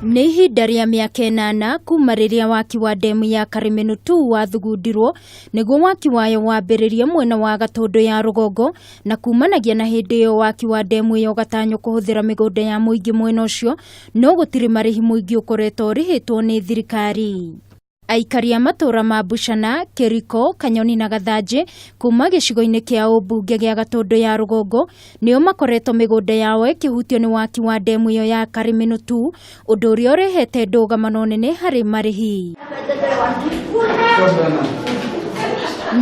Nĩ ihinda rĩa mĩaka 8 kuma rĩrĩa waki wa ndemu ya Karĩmĩnũ 2 wathugundirwo nĩguo waki wayo wambĩrĩrie mwena wa Gatũndũ ya rũgongo, na kumanagia na hĩndĩ ĩyo waki wa ndemu ĩyo ũgatanywo kũhũthĩra mĩgũnda ya mũingĩ mwena ũcio, no gũtirĩ marĩhi mũingĩ ũkoretwo ũrĩhĩtwo nĩ thirikari. Aikari a matũũra ma Buchana, Kĩriko, Kanyoni na Gathanjĩ kuma gĩcigo-inĩ kĩa ũmbunge gĩa Gatũndũ ya rũgongo nĩo makoretwo mĩgũnda yao ĩkĩhutio nĩ waki wa ndemu ĩyo ya Karĩmĩnũ 2, ũndũ ũrĩa ũrehete ndũgamano nene harĩ marĩhi.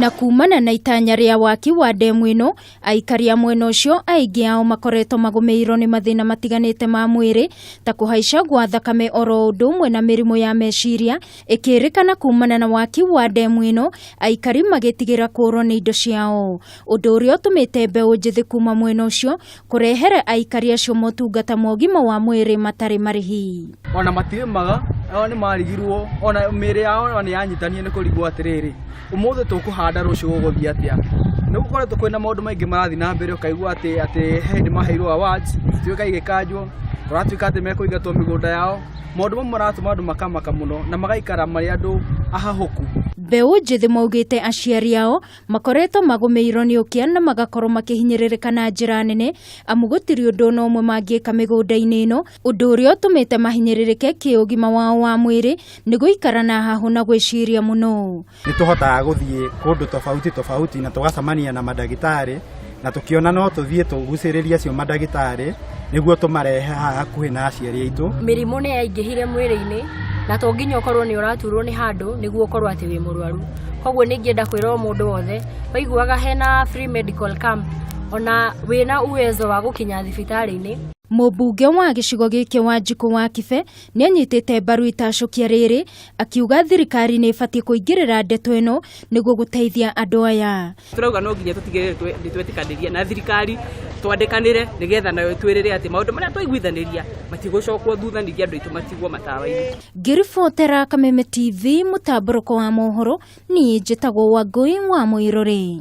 Na kumana na itanya rĩa waki wa ndemu ĩno, aikari a mwena ũcio aingĩ ao makoretwo magũmĩirwo nĩ mathĩna matiganĩte ma mwĩrĩ ta kũhaica gwa thakame oro ũndũ ũmwe na mĩrimũ ya meciria ĩkĩrĩkana kumana na waki wa ndemu ĩno, aikari magĩtigĩra kũũrwo nĩ indo ciao, ũndũ ũrĩa ũtũmĩte mbeũ njĩthĩ kuma mwena ũcio kũrehere aikari acio motungata ma ũgima wa mwĩrĩ matarĩ marĩhi. Ona matirĩmaga, ao nĩ marigirwo, ona mĩĩrĩ yao ona nĩ yanyitanire nĩ kũrigwo atĩrĩrĩ, ũmũthĩ tũkũhanda rũciũ gũgũthiĩ atĩa. Nĩ gũkoretwo kwĩna maũndũ maingĩ marathiĩ na mbere, ũkaigua atĩ he hĩndĩ maheirwo awards ituĩka igĩkanjwo, kũratuĩka atĩ mekũingatwo mĩgũnda yao. Maũndũ mamwe maratũma andũ makamaka mũno na magaikara marĩ andũ ahahũku. Mbeũ njĩthĩ maugĩte aciari ao makoretwo magũmĩirwo nĩ ũkĩa na magakorwo makĩhinyĩrĩrĩka na njĩra nene, amu gũtirĩ ũndũ ona ũmwe mangĩka mĩgũnda-inĩ ĩno, ũndũ ũrĩa ũtũmĩte mahinyĩrĩrĩke kĩũgima wao wa mwĩrĩ nĩ gũikara na hahũ na gwĩciria mũno. Nĩ tũhotaga gũthiĩ kũndũ tofauti tofauti na tũgacemania na mandagĩtarĩ, na tũkĩona no tũthiĩ tũgucĩrĩrie acio mandagĩtarĩ nĩguo tũmarehe haha hakuhĩ na aciari aitũ. Mĩrimũ nĩ yaingĩhire mwĩrĩ-inĩ, na to nginya ũkorwo nĩ ũraturwo nĩ handũ nĩguo ũkorwo atĩ wĩ mũrwaru. Koguo nĩ ingĩenda kwĩra o mũndũ wothe waiguaga hena free medical camp, ona wĩna uwezo wa gũkinya thibitarĩ-inĩ. Mũmbunge wa gĩcigo gĩkĩ Wanjikũ wa Kibe nĩ anyitĩte mbaru itacũkia rĩrĩ, akiuga thirikari nĩ ĩbatiĩ kũingĩrĩra ndeto ĩno nĩguo gũteithia andũ aya. Tũrauga no nginya tũtigĩrĩre nĩ twetĩkanĩria na thirikari, twandĩkanĩre nĩgetha nayo ĩtwĩrĩre atĩ maũndũ marĩa twaiguithanĩria matigũcokwo thutha, ningĩ andũ aitũ matigwo matawa-inĩ. Ngĩribotera Kameme TV mũtambũrũko wa mohoro, niĩ njĩtagwo Wangũi wa Mũirũrĩ.